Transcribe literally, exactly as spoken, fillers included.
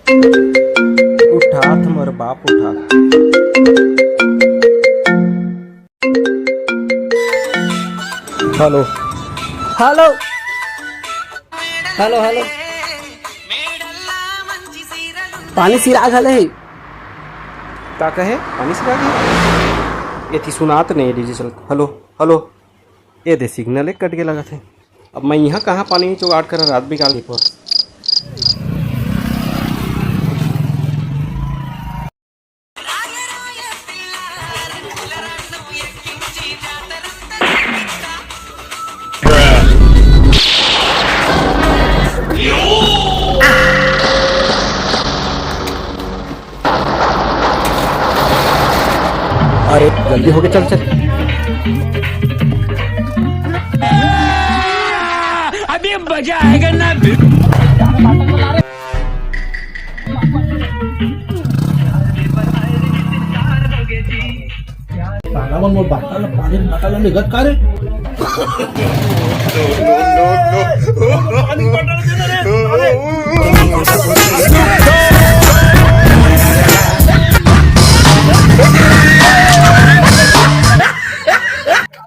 उठात मोर बाप, उठात। हेलो। हेलो। Hello, hello. पानी सिरा घले हे। का कहे? पानी सिरा घले? एती सुनात नहीं, डीजे चल। Hello, hello. ए दे, सिग्नल एक कट के लगत हे। अब मैं इहाँ कहाँ पानी जुगाड़ कर रात बिगाड़ ली पर। अरे जल्दी होके चल, चल। अभी मजा आएगा ना। साला मन मोर बाटा ला पानी बाटा ला लेगत का रे? पानी बाटा ला देना रे, साले।